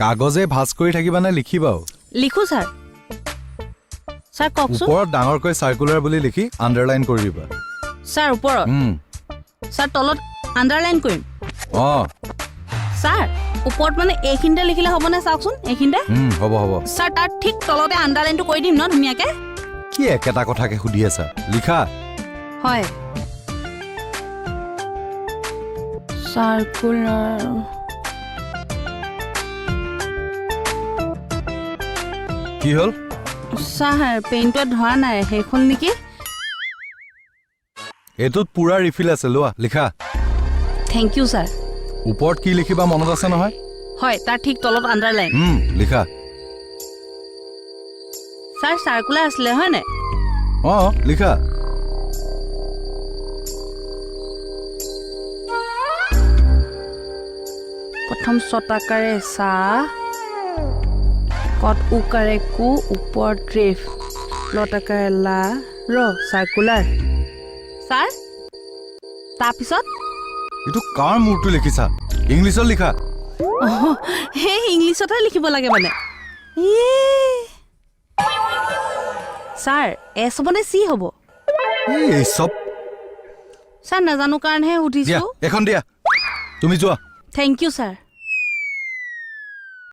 কাগজে ভাঁজ কৰি থাকিবা নে লিখিবাও? লিখো ছাৰ। ছাৰ কওকচোন। ওপৰত ডাঙৰকৈ চাৰ্কুলাৰ বুলি লিখি আণ্ডাৰলাইন কৰি দিবা। ছাৰ ওপৰত? ছাৰ তলত আণ্ডাৰলাইন কৰিম? অঁ। ছাৰ ওপৰত মানে এইখিনিতে লিখিলে হ'বনে চাওকচোন, এইখিনিতে? হ'ব হ'ব। ছাৰ তাৰ ঠিক তলতে আণ্ডাৰলাইনটো কৰি দিম ন ধুনীয়াকে? কি একেটা কথাকে সুধি আছা, লিখা। হয়, চাৰ্কুলাৰ। কি হ'ল? ছাৰ পেইণ্টত ধৰা নাই, শেষ হ'ল নেকি? এইটোত পুৰা ৰিফিল আছে, লোৱা লিখা। Thank you sir. ওপৰত কি লিখিবা মনত আছে নহয়? হয়, তাৰ ঠিক তলত আণ্ডাৰলাইন। লিখা। ছাৰ চাৰ্কুলাৰ আছিলে হয় নাই? অঁ, লিখা। প্ৰথম ছটাকাৰে চা, কত উকাৰে কু, ওপৰত ৰেফ, লতাকাৰে লা, ৰ, চাৰ্কুলাৰ। ছাৰ তাৰপিছত? এইটো কাৰ মূৰটো লিখিছা? ইংলিছত লিখা। সেই ইংলিছতহে লিখিব লাগে মানে। ছাৰ এছ হ'ব নে চি হ'ব? এই চব। ছাৰ নাজানো কাৰণেহে দিয়া সুধিছোঁ। এখন দিয়া, তুমি যোৱা। Thank you sir.